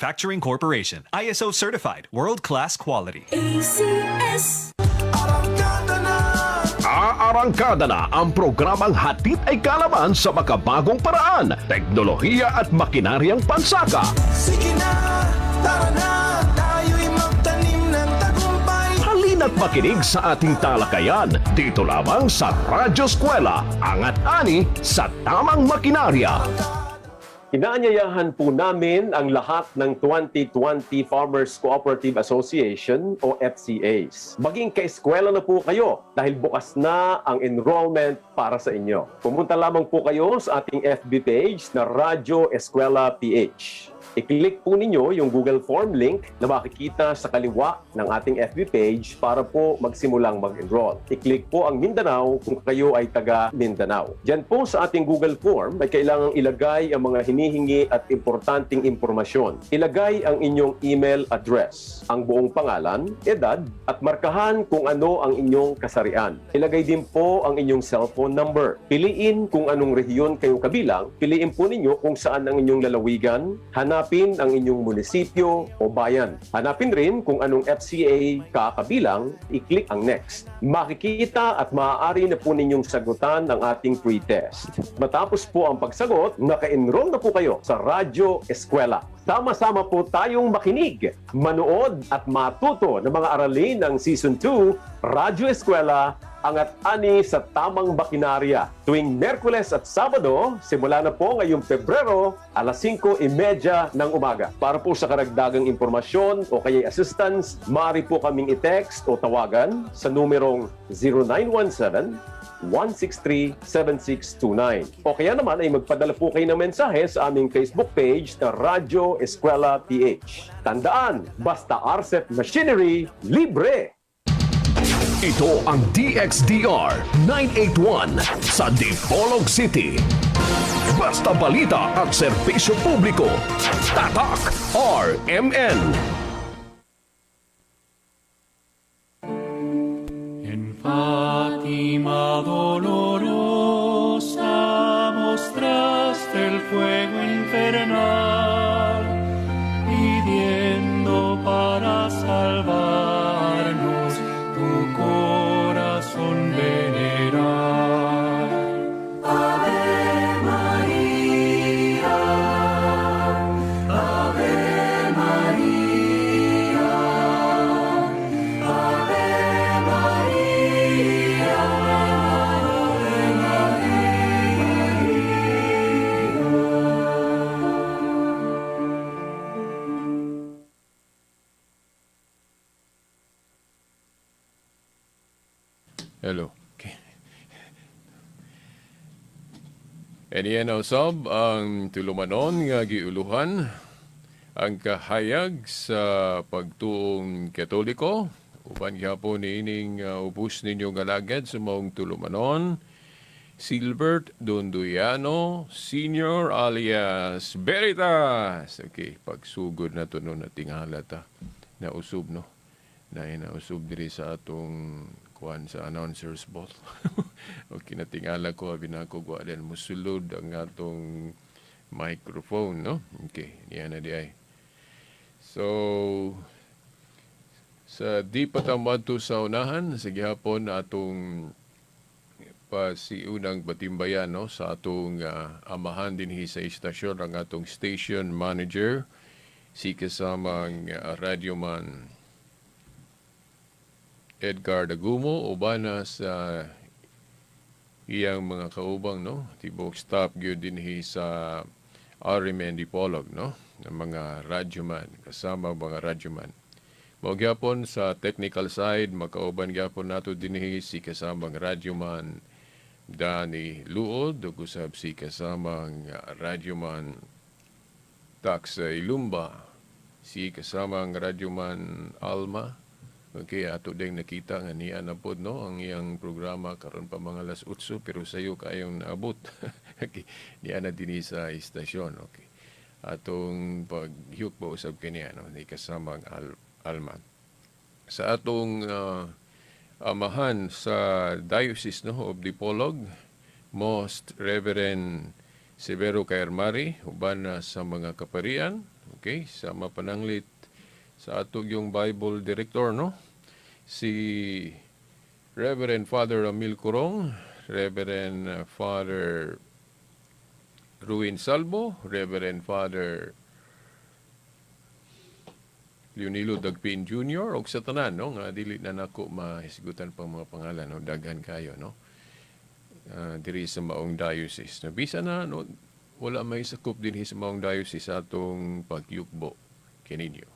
Manufacturing Corporation. ISO certified, world-class quality. ACS. Aarangkada na ang programang hatid ay kalaman sa makabagong paraan, teknolohiya at makinaryang pansaka. Sige na, tara na, tayo'y magtanim ng tagumpay. Halina't makinig sa ating talakayan dito lamang sa Radyo Eskwela, Angat Ani sa Tamang Makinarya. Inaanyayahan po namin ang lahat ng 2020 Farmers Cooperative Association o FCAs. Maging kaeskwela na po kayo dahil bukas na ang enrollment para sa inyo. Pumunta lamang po kayo sa ating FB page na Radyo Eskwela PH. I-click po ninyo yung Google Form link na makikita sa kaliwa ng ating FB page para po magsimulang mag-enroll. I-click po ang Mindanao kung kayo ay taga Mindanao. Diyan po sa ating Google Form ay kailangang ilagay ang mga hinihingi at importanteng impormasyon. Ilagay ang inyong email address, ang buong pangalan, edad, at markahan kung ano ang inyong kasarian. Ilagay din po ang inyong cellphone number. Piliin kung anong rehiyon kayo kabilang. Piliin po ninyo kung saan ang inyong lalawigan. Hanapin ang inyong munisipyo o bayan. Hanapin rin kung anong FCA kakabilang. I-click ang next. Makikita at maaari na po ninyong sagutan ang ating pre-test. Matapos po ang pagsagot, naka-enroll na po kayo sa Radyo Eskwela. Sama-sama po tayong makinig, manood at matuto ng mga aralin ng Season 2, Radyo Eskwela, Angat Ani sa Tamang Makinarya. Tuwing Merkules at Sabado, simula na po ngayong Pebrero, alas 5:30 ng umaga. Para po sa karagdagang impormasyon o kaya'y assistance, maaari po kaming i-text o tawagan sa numerong 0917 163-7629. O kaya naman ay magpadala po kayo ng mensahe sa aming Facebook page na Radyo Eskwela PH. Tandaan, basta RCEP Machinery, libre! Ito ang DXDR 981 sa Dipolog City. Basta balita at serbisyo publiko. Tatak RMN. En Fátima dolorosa mostraste el fuego infernal, pidiendo para salvarnos tu corazón venerar. Ave María, Ave María, Ave María, Ave María. Hello. Okay. Eniyan usab ang tulumanon nga giuluhan ang kahayag sa pagtuong Katoliko uban gihapon niining ubos ninyong alagad sa maong tulumanon, Silbert Donduyano Senior alias Veritas. Okay, pagsugod na to no, natingala ta. Nausub no. Na nausub diri sa atong kuan sa announcer's booth. Okay, natingala ko abi nako wa din musulod ang atong microphone no. Okay, niya na di ay. So sa di pa ta moadto sa unahan, sa gihapon atong pa si unang batimbayan no sa atong amahan dinhi sa istasyon, ang atong station manager, si kasamang radyoman Edgar Dagumo uban na sa iyang mga kaubang no, tibok staff gyud dinhi sa RMN Dipolog no, ng mga radyoman, kasama mga radyoman. Mao gyapon sa technical side, makauban gyapon nato dinhi si kasamang radyoman Danny Luod ug usab si kasamang radyoman Tax Ilumba, si kasamang radyoman Alma. Okay, ato ding nakita nga niya na pod no ang iyang programa karon pa mga alas 8 pero sayo kayong naabot. Okay, niya na dinhi sa istasyon. Okay. Atong paghiyok ba usab kaniya no ni kasamang Alma. Sa atong amahan sa Diocese no of Dipolog, Most Reverend Severo Caermari, uban na sa mga kaparian, Okay, sa mapananglit sa ato yung Bible director, no? Si Reverend Father Ramil Curong, Reverend Father Ruin Salvo, Reverend Father Leonilo Dagpin Jr. og sa tanan, no, nga dili na nako mahisgutan pang mga pangalan, no, daghan kayo, no, diri sa maong diocese, no. Bisa na, no, wala may sakop dinhi sa maong diocese sa atong pagyukbo kininyo.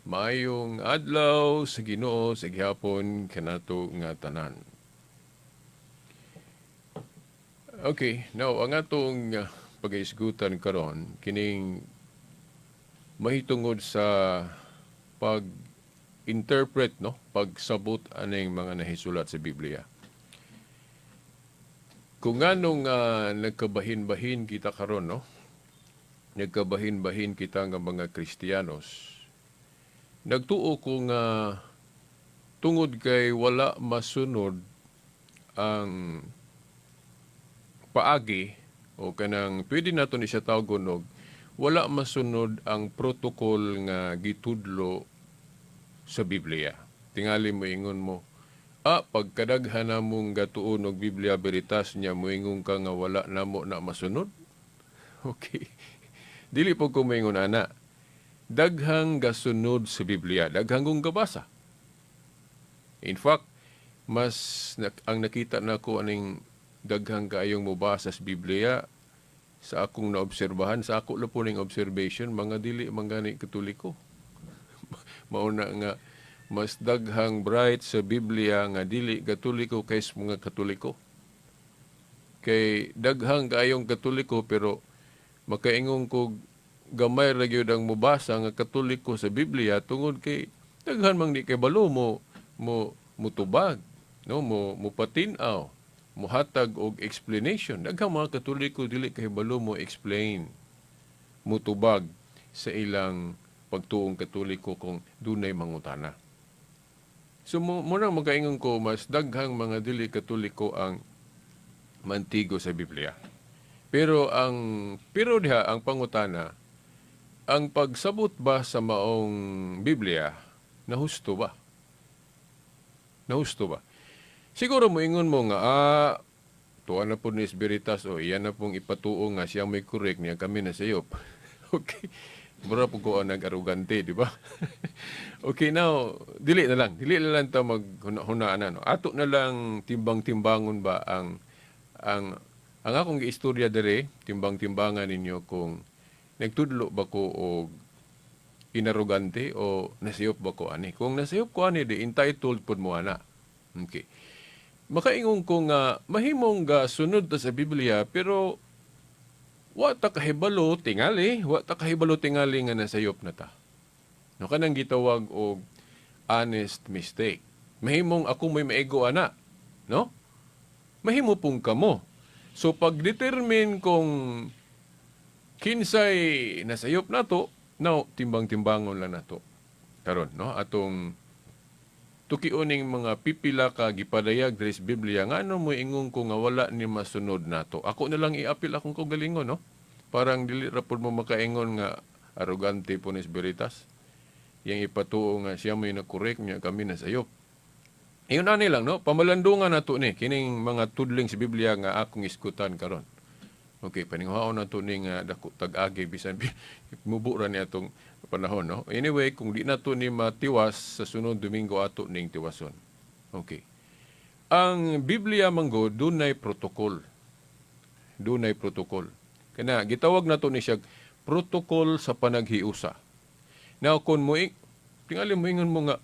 Maayong adlaw sa Ginoo sa gihapon kanato nga tanan. Okay, now ang atong pagahisgutan karon kining mahitungod sa pag-interpret, no, pagsabot aning mga nahisulat sa Biblia. Kung nganong nagkabahin-bahin kita karon, no, nagkabahin-bahin kita nga mga Kristiyanos, nagtuo ko nga tungod kay wala masunod ang paagi o kanang pwede nato ni siya tawgon og wala masunod ang protocol nga gitudlo sa Biblia. Tingali mo ingon mo, pagkadaghan namong gatuon og Biblia Veritas niya, moingon ka nga wala namo na masunod? Okay. Dili po ko moingon ana. Daghang gasunod sa Biblia, daghang kong gabasa. In fact, mas ang nakita nako aning daghang kaayong mobasa sa Biblia sa akong naobserbahan, sa ako lang po ning observation, mga dili man gani Katoliko. Mauna nga mas daghang bright sa Biblia nga dili Katoliko kaysa mga Katoliko. Kay daghang kaayong Katoliko, pero makaingon ko gamay ra gyud ang mobasa nga Katoliko sa Biblia tungod kay daghan mang di kay balo mo mo mutubag, no, mo mupatin-aw, muhatag og explanation. Daghang mga Katoliko dili kay balo mo explain, mutubag sa ilang pagtuong Katoliko kung dunay mangutana. So mo nang makaingon ko mas daghang mga dili Katoliko ang mantigo sa Biblia. Pero diha ang pangutana, ang pagsabot ba sa maong Biblia nahusto ba? Nahusto ba? Siguro moingon mo nga tuwa na po ni Veritas o iyan na pong ipatuo nga siya may correct niya, kami na sayop. Okay. Mura po ko ang nag-arugante, di ba? Okay, now, dili na lang. Dili na lang ta maghunaan na, no? Ato na lang timbang-timbangon ba ang akong giistorya dere, timbang-timbangan ninyo kung nagtudlo ba ko og inarogante o nasayop ba ko ani. Kung nasayop ko ani, di entitled pod mo ana. Okay. Makaingon ko nga mahimong ga sunod ta sa Biblia, pero wa ta kahibalo tingali, wa ta kahibalo tingali nga nasayop na ta. No, kanang gitawag og honest mistake. Mahimong ako may maigo ana, no? Mahimo pong kamo. So pag-determine kung kinsay nasayop nato, now timbang-timbangon lang nato. Karon, no, atong tukiuning mga pipila ka gipadayag diri sa Biblia ngano mo ingon ko nga wala ni masunod nato. Ako na lang iapil akong kaugalingon, no? Parang dili ra pud mo makaingon nga arugante po ni Veritas. Yang ipatuo nga siya may na-correct niya, kami na sayop. Iyon ani lang, no? Pamalandungan nato ni kining mga tudling sa Biblia nga akong iskutan karon. Okay, paninghaon nato ni nga dako tag-agi bisan mubo ra ni atong panahon, no? Anyway, kung di nato ni matiwas sa sunod Domingo, ato ning tiwason. Okay. Ang Biblia manggod dunay protocol. Dunay protocol. Kana gitawag nato ni siya protocol sa panaghiusa. Now kung mo tingali mo ingon mo nga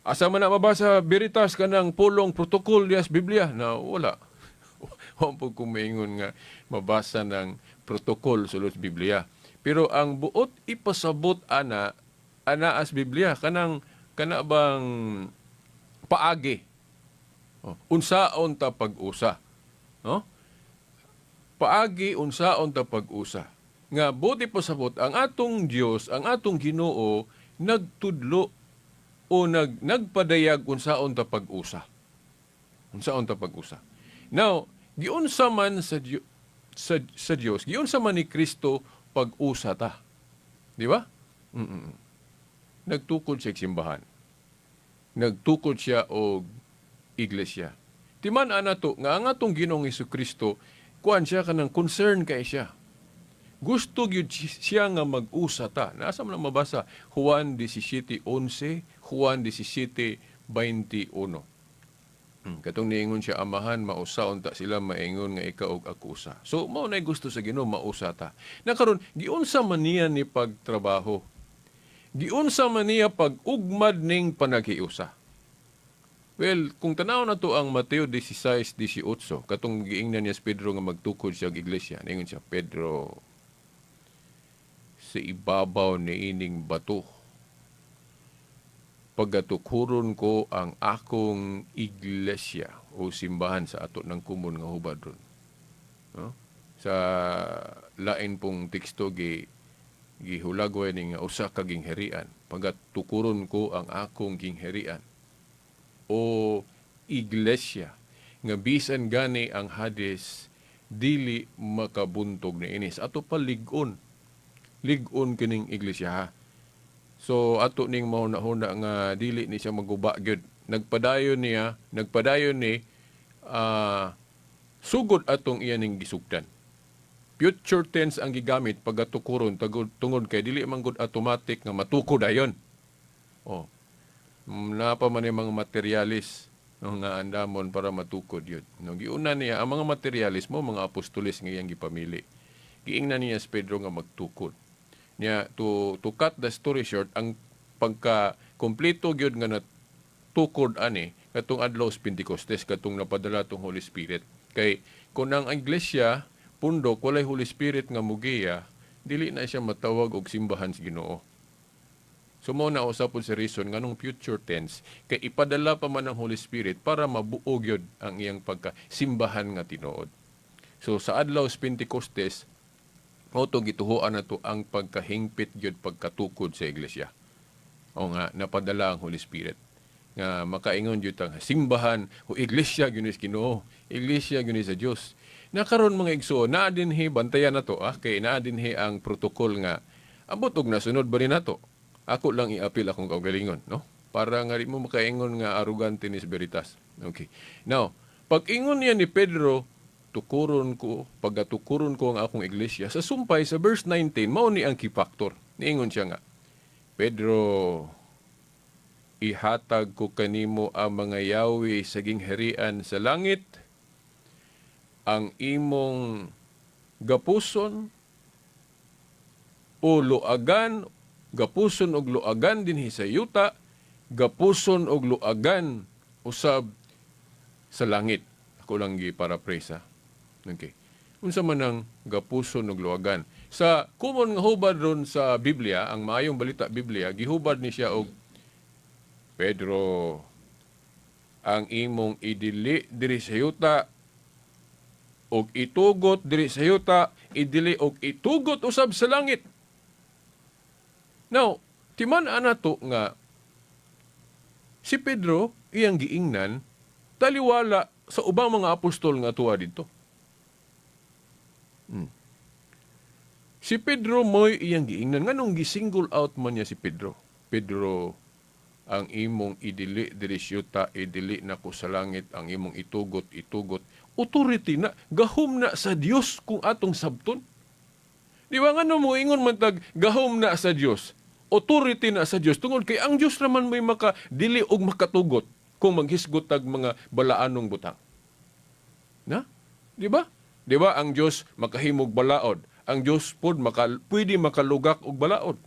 asa man na mabasa Veritas kanang pulong protocol diya sa Biblia na wala. Wa po kung maingon nga mabasa ng protocol sulod sa Biblia. Pero ang buot ipasabot ana ana as Biblia kanang kana bang paagi. Oh, unsaon ta pag-usa. No? Paagi unsaon ta pag-usa. Nga buot ipasabot ang atong Dios, ang atong Ginoo nagtudlo o nagpadayag unsaon ta pag-usa. Unsaon ta pag-usa. Now, giunsa man sa Dios, giunsa man ni Kristo pag-usa ta. Di ba? Nagtukod siya og simbahan. Nagtukod siya og iglesia. Timan-an nato nga ang atong Ginoong Kristo, kuan siya, kanang concern kay siya. Gusto gyud siya nga mag-usa ta. Nasa man ang mabasa? Juan 17:11, Juan 17:21. Katong niingon siya, "Amahan, mausa unta sila maingon nga ikaw ug ako usa." So mao nay gusto sa Ginoo, mausa ta. Na karon, giunsa man niya ni pagtrabaho? Giunsa man niya pag-ugmad ning panaghiusa? Well, kung tanaw na to ang Mateo 16:18, katong giingnan niya si Pedro nga magtukod siya og iglesia. Niingon siya, "Pedro, sa ibabaw ni ining bato, pagatukuron ko ang akong iglesia," o simbahan sa ato ng kumon nga hubad ron. No? Sa lain pong teksto, gihulagway ni nga usa ka gingharian. "Pagatukuron ko ang akong gingharian o iglesia nga bisan gani ang Hades dili makabuntog ni inis." Ato pa lig-on. Lig-on kining iglesia, ha. So ato ning mahuna-huna nga dili ni siya maguba gyud. Nagpadayon niya, nagpadayon ni sugod atong iya ning gisugdan. Future tense ang gigamit, pagatukuron, tagod, tungod kay dili man gud automatic nga matukod ayon. Oh. Napa man yung mga materialis, no, nga andamon para matukod yun. No, giuna niya ang mga materialis mo mga apostoles nga iyang gipamili. Giingnan niya si Pedro nga magtukod. Niya, to cut the story short, ang pagka kompleto gyud nga natukod ani katong adlaw sa Pentecostes, katong napadala tong Holy Spirit. Kay kung ang iglesia pundok walay Holy Spirit nga mugiya, dili na siya matawag og simbahan sa Ginoo. So mo na usa pod si reason nganong future tense, kay ipadala pa man ang Holy Spirit para mabuo gyud ang iyang pagka simbahan nga tinuod. So sa adlaw sa Pentecostes, mao to gituhoan na to ang pagkahingpit gyud pagkatukod sa iglesia. O nga napadala ang Holy Spirit nga makaingon gyud ang simbahan o iglesia gyud ni Ginoo, iglesia gyud ni sa Dios. Na karon, mga igsoon, naa dinhi, bantayan na to ah, kay naa dinhi ang protocol nga ambot og nasunod ba ni nato. Ako lang iapil akong kaugalingon, no? Para nga di mo makaingon nga arugante ni Veritas. Okay. Now, pag ingon niya ni Pedro, "Tukuron ko, pagatukuron ko ang akong iglesia," sa sumpay sa verse 19, mao ni ang key factor. Niingon siya nga, "Pedro, ihatag ko kanimo ang mga yawi sa gingharian sa langit, ang imong gapuson o luagan, gapuson og luagan dinhi sa yuta, gapuson og luagan usab sa langit." Ako lang gi paraphrase ha. Okay. Unsa man ang gapuson og luagan? Sa common nga hubad ron sa Biblia, ang Maayong Balita Biblia, gihubad ni siya og, "Pedro, ang imong idili diri sa yuta og itugot diri sa yuta, idili og itugot usab sa langit." Now, timan-an nato nga si Pedro iyang giingnan taliwala sa ubang mga apostol nga tuwa dito. Si Pedro mo'y iyang giingnan. Nganong gisingle out man niya si Pedro? "Pedro, ang imong idili diri sa yuta, idili nako sa langit, ang imong itugot, itugot." Authority na, gahom na sa Dios kung atong sabton. Di ba nga mo ingon man tag gahom na sa Dios? Authority na sa Dios tungod kay ang Dios naman may makadili og makatugot kung maghisgot tag mga balaanong butang. Na? Di ba? Di ba ang Dios makahimog balaod? Ang Dios pod pwede makalugak og balaod.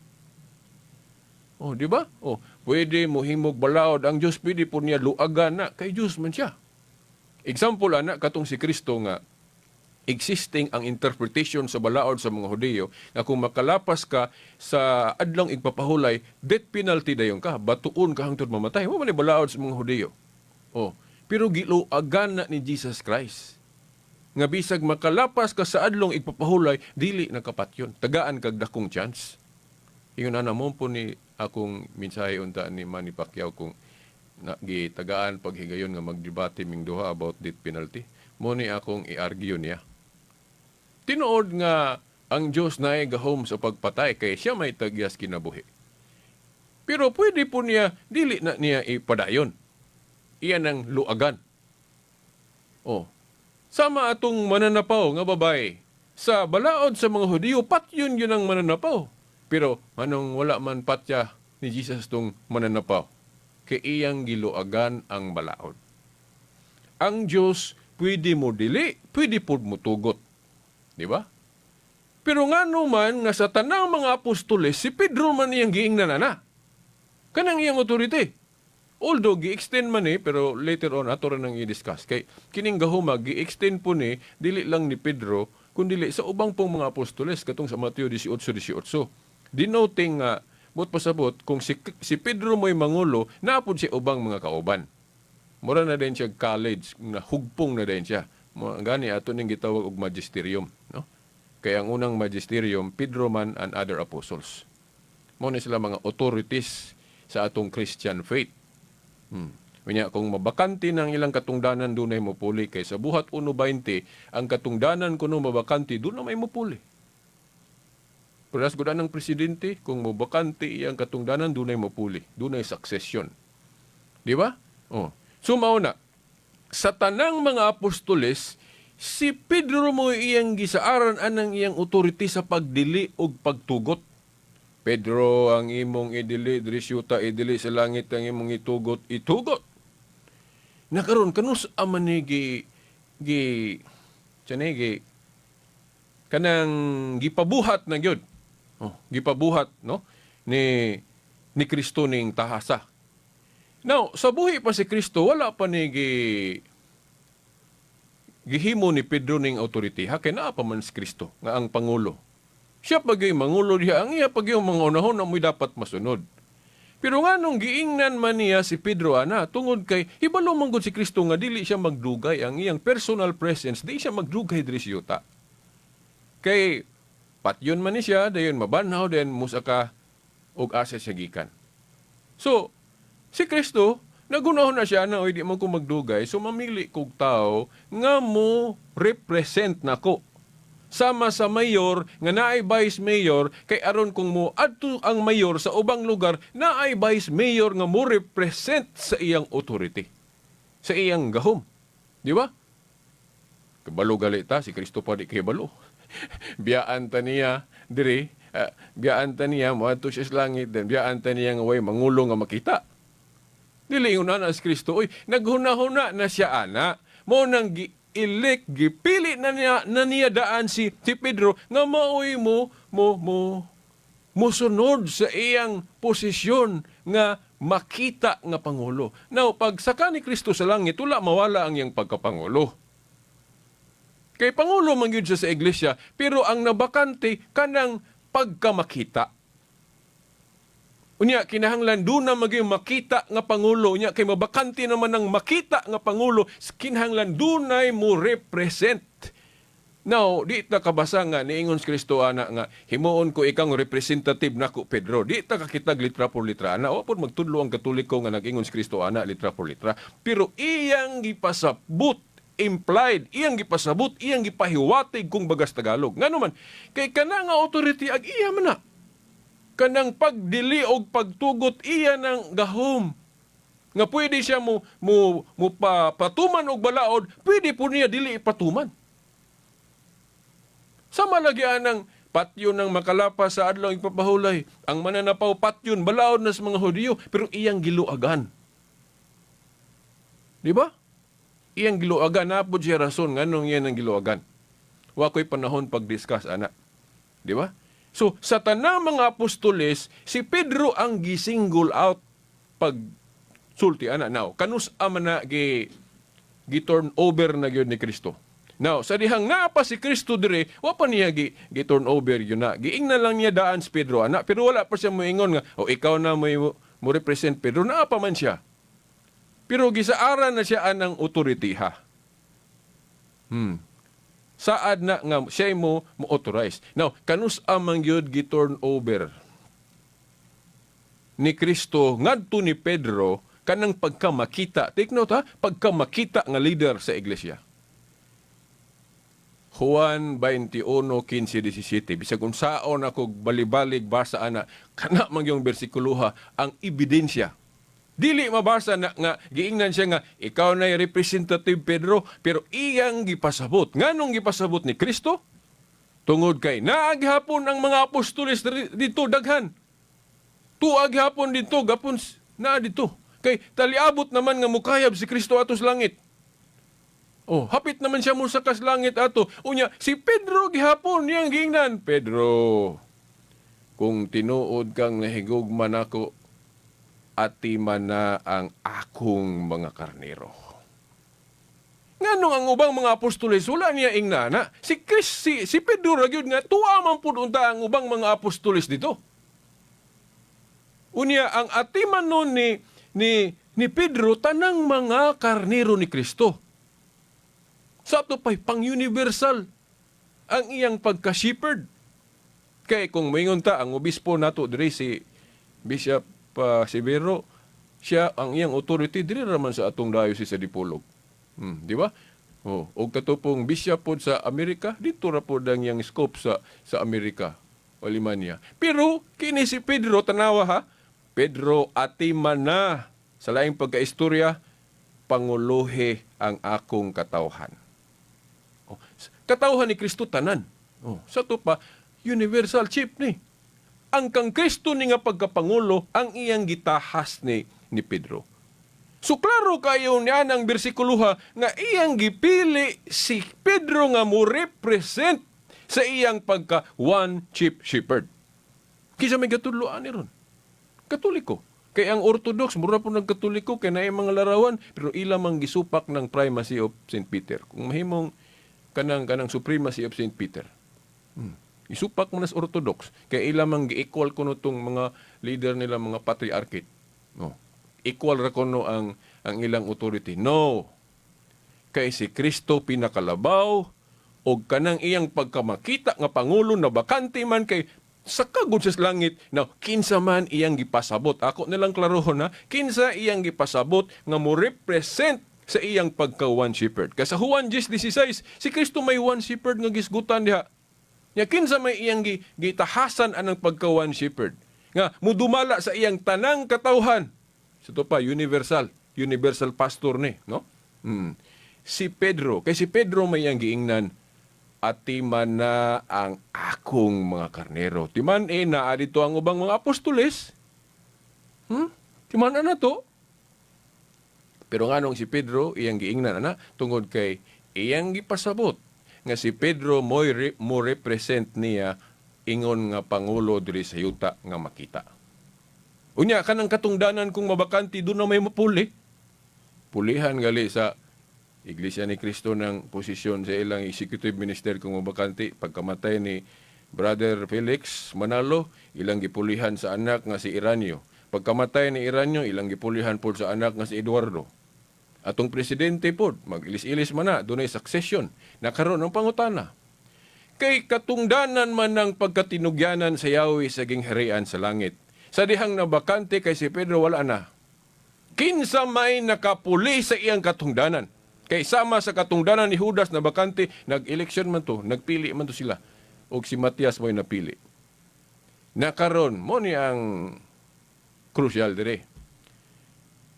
Oh, di ba? Oh, pwede mohimog balaod ang Dios, pwede po niya luagan na kay Dios man siya. Example ana, katong si Kristo nga existing ang interpretation sa balaod sa mga Hudiyo nga kung makalapas ka sa adlong igpapahulay, death penalty dayon ka, batuon ka hangtod mamatay. Wa man ni balaod sa mga Hudiyo. Oh, pero giluagan na ni Jesus Christ nga bisag makalapas ka sa adlong igpapahulay, dili nakapatyon, tagaan kag dakong chance. Ingon ana mo po ni akong mensahe unta ni Manny Pacquiao kung na, gitagaan paghigayon nga magdebate ming duha about death penalty. Mo ni akong i-argue niya. Tinuod nga Ang Diyos naay gahom sa pagpatay kay siya may tagyas kinabuhi. Pero pwede po niya, dili na niya ipadayon. Iyan ang luagan. Oh. Sama atong mananapaw nga babae. Sa balaod sa mga Hudiyo, patyon yun ang mananapaw. Pero anong wala man patya ni Jesus tong mananapaw? Kay iyang giluagan ang balaod. Ang Diyos pwede mo dili, pwede pud mo tugot. Di ba? Pero ngano man nga sa tanang mga apostoles, si Pedro man iyang giingnan na. Kanang iyang authority. Although gi-extend man ni, pero later on ato ra nang i-discuss kay kining gahuma gi-extend po ni dili lang ni Pedro kundi sa ubang pong mga apostoles katong sa Mateo 18:18. Denoting nga buot pasabot kung si Pedro mo'y mangulo, naa pod siya ubang mga kauban. Mura na din siya college, na hugpong na din siya. Gani ato ning gitawag og magisterium, no? Kaya ang unang magisterium, Pedro man and other apostles. Mao ni sila mga authorities sa atong Christian faith. Unya, kung mabakante ng ilang katungdanan, dunay mopuli. Kay sa Buhat 1:20, ang katungdanan kuno mabakante, doon na may mupuli. Pero as ng presidente, kung mabakante iyang katungdanan, dunay mopuli. Dunay succession. Di ba? Oh. So mao na, sa tanang mga apostoles, si Pedro mo iyang gisaaran anang iyang authority sa pagdili og pagtugot. Pedro, ang imong idili diri sa yuta, idili sa langit, ang imong itugot, itugot. Nakaron kanus man ni gi gi tsani gi kanang gipabuhat na gyud. Oh, gipabuhat, no, ni Kristo ning tahasa. Now, sa buhi pa si Kristo, wala pa ni gihimo ni Pedro ning authority ha, kay naa pa man si Kristo nga ang pangulo. Siya pa gyud mangulo diha, ang iya pa gyud mga unahon na mo'y dapat masunod. Pero nga nung giingnan man niya si Pedro ana, tungod kay hibalo man gud si Kristo nga dili siya magdugay ang iyang personal presence, di siya magdugay diri sa yuta. Kay patyon man ni siya, dayon mabanhaw, dayon musaka og asa siya gikan. So, si Kristo, nagunahon na siya na, "Oy, di man ko magdugay, so mamili kog tao nga mo represent nako." Sama sa mayor nga naay vice mayor, kay aron kung mo adto ang mayor sa ubang lugar, naay vice mayor nga mo represent sa iyang authority, sa iyang gahom. Di ba? Kabalo gali ta, si Kristo pa di kay balo. Biyaan ta niya diri, biyaan ta niya moadto siya sa langit, then biyaan ta niya nga way mangulo nga makita. Dili ingon ana si Kristo, oy, naghuna-huna na siya ana. Mo nang gi-elect, gipili na niya daan si Pedro nga maoy mo mo mo mosunod sa iyang posisyon nga makita nga pangulo. Now, pag saka ni Kristo sa langit, wala mawala ang iyang pagkapangulo. Kay pangulo man gyud siya sa iglesia, pero ang nabakante kanang pagkamakita. Unya, kinahanglan doon na maging makita nga pangulo. Unya, kay mabakante naman ang makita nga pangulo, kinahanglan dunay mo represent. Now, di ta kabasa nga niingon si Kristo ana nga himuon ko ikang representative nako, Pedro. Di ta kakitag litra por litra ana. Wa pod magtudlo ang Katoliko nga nag-ingon si Kristo ana litra por litra. Pero iyang gipasabot, implied, iyang gipasabot, iyang gipahiwatig kung bagas Tagalog. Ngano man, kay kana nga authority ag iya man na. Kanang pagdili og pagtugot, iya ng gahom. Nga pwede siya mo mo, mo pa, patuman og balaod, pwede po niya dili ipatuman. Sama lagi anang patyon ng makalapas sa adlaw ipapahulay. Ang mananapaw patyon, balaod na sa mga Hudiyo, pero iyang giluagan. Di ba? Iyang giluagan, naa pod siya rason nganong iyan ang giluagan. Wa ko'y panahon pag-discuss, ana. Di ba? So, sa tanang mga apostoles, si Pedro ang gisingle out pag sulti ana. Now, kanus ama na gi turn over na gyud ni Kristo? Now, sa dihang naa pa si Kristo dire, wa pa niya gi turn over yun na. Giingnan lang niya daan si Pedro ana, pero wala pa siya moingon nga, "Oh, ikaw na mo represent, Pedro." Naa pa man siya. Pero gisaaran na siya anang authority ha. Saad na nga siya mo authorize. Now, kanus amang gyud gi turn over ni Kristo ngadto ni Pedro kanang pagkamakita? Take note ha, pagkamakita nga leader sa iglesia. Juan 21:15, 17. Bisag unsaon ako balibalig basa ana, kana man yung bersikuloha ang ebidensya. Dili mabasa na nga giingnan siya nga ikaw na representative, Pedro, pero iyang gipasabot. Nganong gipasabot ni Kristo? Tungod kay naa gihapon ang mga apostoles dito daghan. Tuwa gihapon dito, gapon naa dito. Kay taliabot naman nga mukayab si Kristo atos langit. Oh, hapit naman siya mo sa langit ato. Unya, si Pedro gihapon niyang giingnan. "Pedro, kung tinuod kang nahigugma nako, atiman na ang akong mga karnero." Nganong ang ubang mga apostoles wala niya ingnana? Si Chris, si Pedro ra gyud nga tuwa man pud unta ang ubang mga apostoles dito. Unya ang atiman nun ni Pedro tanang mga karnero ni Kristo. Sa ato pa'y pang-universal ang iyang pagka-shepherd. Kay kung moingon ta ang obispo nato diri, si Bishop Severo, siya ang iyang authority diri ra man sa atong diocese sa Dipolog. Di ba? Oh, og kato pong bishop pod sa Amerika, dito ra pod ang iyang scope sa Amerika o Alemanya. Pero kini si Pedro, tanawa ha, "Pedro, atiman na," sa laing pagkaistorya, "panguluhi ang akong katawhan." Oh, katawhan ni Kristo tanan. Oh, sa to pa universal chief ni. Ang kang Kristo ni nga pagkapangulo ang iyang gitahas ni Pedro. So klaro kayo niya ang bersikuloha nga iyang gipili si Pedro nga mo represent sa iyang pagka one chief shepherd. Kinsa may gatudloan ni ron? Katoliko. Kay ang Orthodox, mura po ng Katoliko, kay naay mga larawan, pero ila mang gisupak ng primacy of St. Peter. Kung mahimong kanang supremacy of St. Peter. Isupak mo na sa Orthodox. Kay ila mang gi-equal kuno tong mga leader nila, mga patriarchate. No. Equal ra kuno ang ilang authority. No. Kay si Kristo pinakalabaw og kanang iyang pagkamakita nga pangulo na bakante man kay sa kagod sa langit. Now, kinsa man iyang gipasabot? Ako nilang klarohon na kinsa iyang gipasabot nga mo represent sa iyang pagka one shepherd. Kay sa Juan 10:16, si Kristo may one shepherd nga gisgutan diha. Nya kinsa may iyang gitahasan anang pagka one shepherd nga mudumala sa iyang tanang katawhan? Sa to pa universal, universal pastor ni, no? Si Pedro, kay si Pedro may iyang giingnan, "Atiman na ang akong mga karnero." Timan eh, naa dito ang ubang mga apostoles. Timan na to. Pero nganong si Pedro iyang giingnan ana? Tungod kay iyang gipasabot nga si Pedro mo represent niya ingon nga pangulo diri sa yuta nga makita. Unya kanang katungdanan kung mabakante doon na may mapuli. Pulihan gali sa Iglesia ni Cristo ng posisyon sa ilang executive minister kung mabakante. Pagkamatay ni Brother Felix Manalo, ilang gipulihan sa anak nga si Iranio. Pagkamatay ni Iranio, ilang gipulihan pod sa anak nga si Eduardo. Atong presidente pod, mag-ilis-ilis man na, dunay succession. Nakaroon ang pangutana. Kay katungdanan man ng pagkatinugyanan sa Yahweh sa gingharian sa langit. Sa dihang nabakante kay si Pedro wala na. Kinsa may nakapuli sa iyang katungdanan? Kay sama sa katungdanan ni Judas na bakante, nag-election man to, nagpili man to sila. Og si Matias mo'y napili. Nakaron, mo ni ang crucial dire.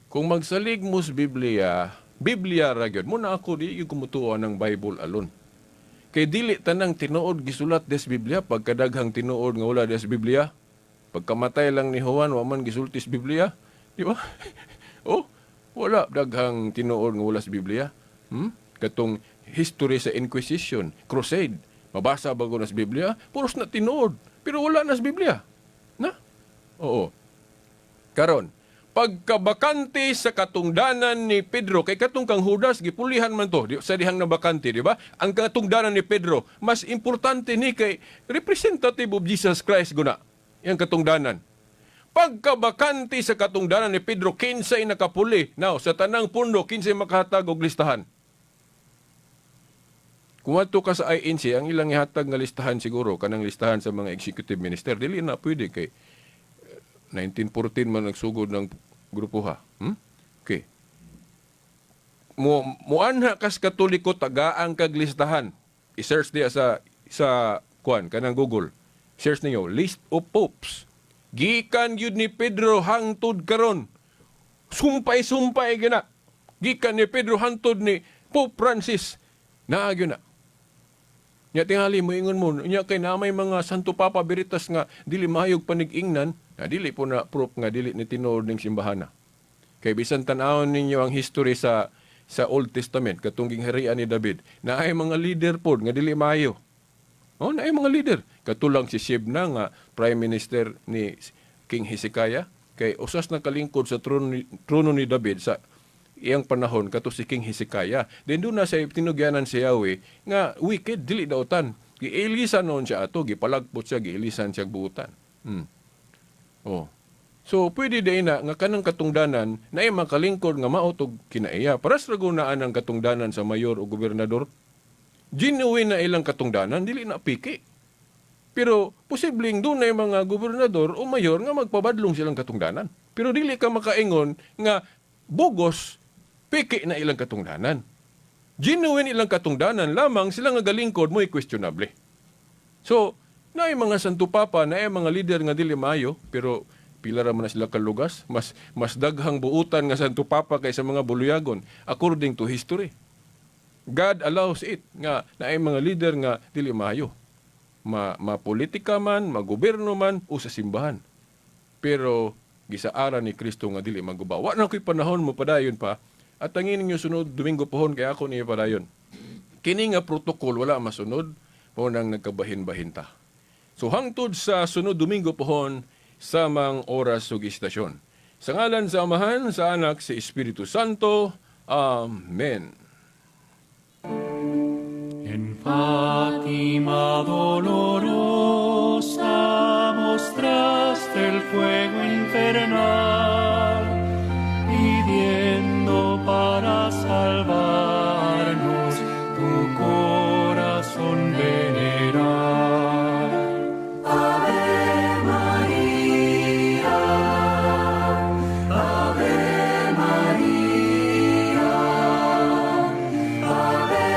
Kung magsalig mo sa Biblia, Biblia ra gyud. Mo na ako di gyud kumutuo ng Bible alone. Kay dili tanang tinuod gisulat des Biblia, pagkadaghang tinuod nga wala des Biblia. Pagkamatay lang ni Juan, wa man gisulti sa Biblia, di ba? Oh, wala daghang tinuod nga wala sa Biblia. Katong history sa Inquisition, Crusade, mabasa ba ko na sa Biblia? Puros na tinuod, pero wala na sa Biblia. Na? Oo. Karon, pagkabakante sa katungdanan ni Pedro, kay katong kang Judas gipulihan man to di, sa dihang nabakante, di ba? Ang katungdanan ni Pedro, mas importante ni kay representative of Jesus Christ guna. Yang katungdanan. Pagkabakante sa katungdanan ni Pedro, kinsay nakapuli? Now, sa tanang pundo, kinsay makahatag og listahan? Kung adto ka sa INC, ang ilang ihatag nga listahan siguro, kanang listahan sa mga executive minister, dili na pwede kay 1914 man nagsugod ng grupo ha. Okay. Mo muanha kas Katoliko, tagaan kag listahan. I-search diya sa kuan kanang Google. Search ninyo list of popes. Gikan gyud ni Pedro hangtod karon. Sumpay-sumpay gina. Gikan ni Pedro hangtod ni Pope Francis. Naa gyud na. Nya tingali mo ingon mo, nya kay na may mga Santo Papa Veritas nga dili mahayog panig-ingnan, na dili po na proof nga dili ni tinuod ning simbahana. Kay bisan tan-awon ninyo ang history sa Old Testament katong gingharian ni David, na ay mga leader pod nga dili maayo. Oh, naay mga leader. Katulang si Shebna nga prime minister ni King Hezekiah kay usas na kalingkod sa trono ni David sa iyang panahon kato si King Hezekiah. Then doon na sa tinugyanan si Yahweh nga wicked, dili dautan. Giilisan noon siya ato, gipalagpot siya, giilisan siya buutan. Oh. So pwede din na nga kanang katungdanan na ay makalingkod nga mautog kinaiya. Paras ra gunaan ang katungdanan sa mayor o gobernador. Genuine na ilang katungdanan, dili na piki. Pero posibleng doon na mga gobernador o mayor nga magpabadlong silang katungdanan. Pero dili ka makaingon nga bugos piki na ilang katungdanan. Genuine ilang katungdanan lamang sila nga galingkod mo'y questionable. So, naay mga Santo Papa, naay mga leader nga dili maayo, pero pila ra man na sila kalugas, mas mas daghang buutan nga Santo Papa kaysa mga buluyagon according to history. God allows it nga naay mga leader nga dili maayo. Ma mapolitika man, magobyerno man o sa simbahan. Pero gisaara ni Kristo nga dili maguba. Wa na ko'y panahon mo padayon pa. At tangin ninyo sunod Domingo pohon kay ako niya padayon. Kini nga protocol wala masunod mo nang nagkabahin-bahin ta. So hangtod sa sunod Domingo pohon samang oras ug istasyon. Sa ngalan sa Amahan, sa Anak, sa Espiritu Santo. Amen. En Fátima dolorosa mostraste el fuego infernal, pidiendo para salvarnos tu corazón venerar. Ave Maria, Ave Maria, Ave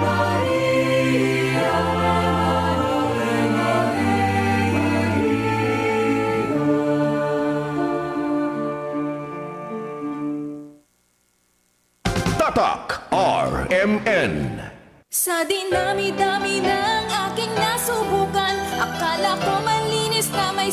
Maria, Ave Maria. Tatak RMN. Sa dinami-dami ng aking nasubukan, akala ko malinis na may